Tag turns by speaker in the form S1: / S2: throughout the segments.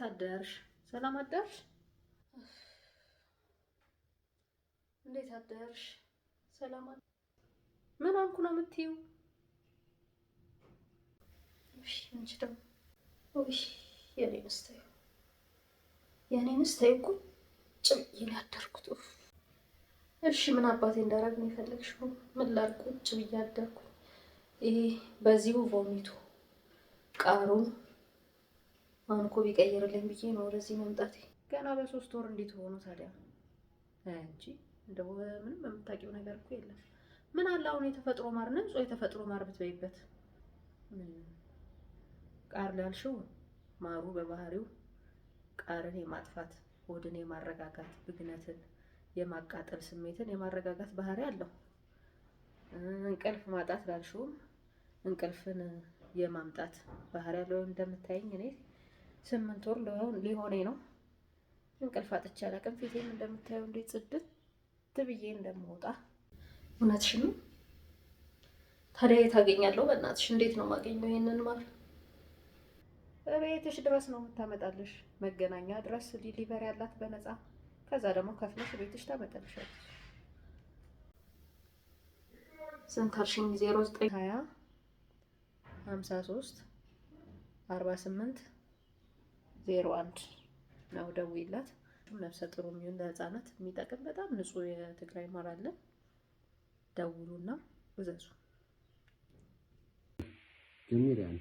S1: አደርሽ? ሰላም አደርሽ? እንዴት አደርሽ? ሰላም ምን ሆንኩ ነው የምትይው? እሺ አንቺ ደግሞ ውይ የኔንስ ተይው፣ የኔንስ ተይው፣ ቁጭ ብዬ ነው ያደርኩት። እሺ ምን አባቴ እንዳደረግ ነው የፈለግሽው? ምን ላድርግ? ቁጭ ብዬ አደርኩኝ። ይሄ በዚሁ vomit ኡ ቃሩ አሁን እኮ ቢቀይርልኝ ብዬ ነው ወደዚህ መምጣቴ። ገና በ3 ወር እንዴት ሆኖ ታዲያ? እንጂ እንደው ምንም የምታውቂው ነገር እኮ የለም። ምን አለ አሁን የተፈጥሮ ማር፣ ንጹህ የተፈጥሮ ማር ብትበይበት። ቃር ላልሽው ማሩ በባህሪው ቃርን የማጥፋት፣ ሆድን የማረጋጋት፣ ብግነትን የማቃጠል ስሜትን የማረጋጋት ባህሪ አለው። እንቅልፍ ማጣት ላልሽውም እንቅልፍን የማምጣት ባህሪ አለው። እንደምታይኝ እኔ 8 ወር ሊሆነኝ ነው። እንቅልፍ አጥቼ አላውቅም። ፊቴም እንደምታየው እንዴት ጽድት ብዬ እንደምወጣ። እውነትሽን ነው። ታዲያ የት አገኛለሁ? በእናትሽ እንዴት ነው የማገኘው ይሄንን ማር? እቤትሽ ድረስ ነው የምታመጣልሽ። መገናኛ ድረስ delivery ያላት በነፃ። ከዛ ደግሞ ከፍለሽ ቤትሽ ታመጣልሻለች። ስንት አልሽኝ? 0920 53 48 01 ነው። ደውይላት። ነፍሰ ጡር የሚሆን ለህፃናት የሚጠቅም በጣም ንጹህ የትግራይ ማር አለ። ደውሉና እዘዙ።
S2: ጀሚር يعني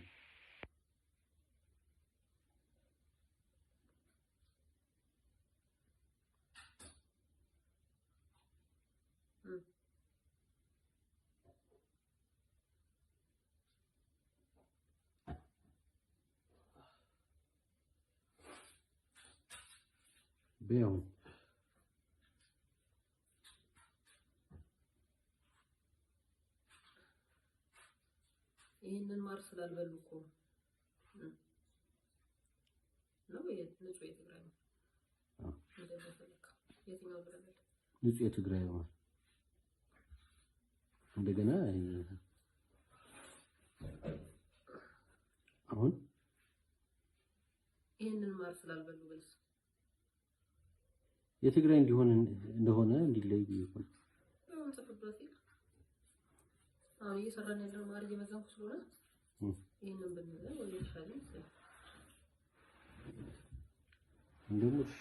S2: ቢያው
S1: ይህንን ማር ስላልበሉ እኮ ነው። ንጹህ የትግራይ ማር የትኛው ብለበል?
S2: ንጹህ የትግራይ ማር እንደገና አሁን
S1: ይህንን ማር ስላልበሉ ብልስ
S2: የትግራይ እንዲሆን እንደሆነ እንዲለይ ብዬ እኮ ነው።
S1: ጽፍበት አሁን እየሰራን ያለው ማር እየመዘንኩ ስለሆነ ይህንን ብንበላ ወይ የተሻለ ይመስለኛል።
S2: እንደውም እሺ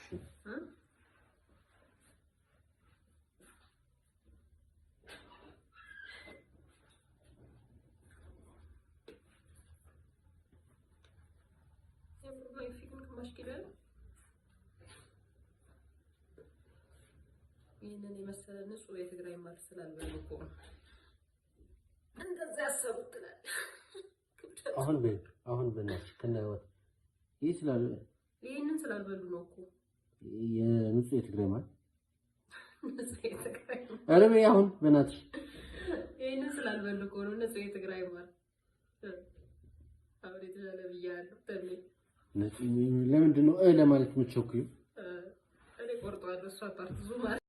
S1: ይህንን የመሰለ ንጹህ የትግራይ ማር ስላልበሉ እኮ ነው እንደዛ ያሰቡት ትላለህ።
S2: አሁን በይ አሁን በእናትሽ ከነ ይህ ስላል
S1: ይህንን ስላልበሉ ነው እኮ
S2: የንጹህ የትግራይ ማር።
S1: ንጹህ የትግራይ ማር።
S2: ኧረ በይ አሁን በእናትሽ
S1: ይህንን ስላልበሉ እኮ ነው ንጹህ የትግራይ ማር። አሁን የተሻለ ብያለሁ። ተሜ
S2: ለምንድን ነው ለማለት የምትቸኩይው?
S1: እኔ ቆርጠዋለሁ። እሷ part ዙ ማለት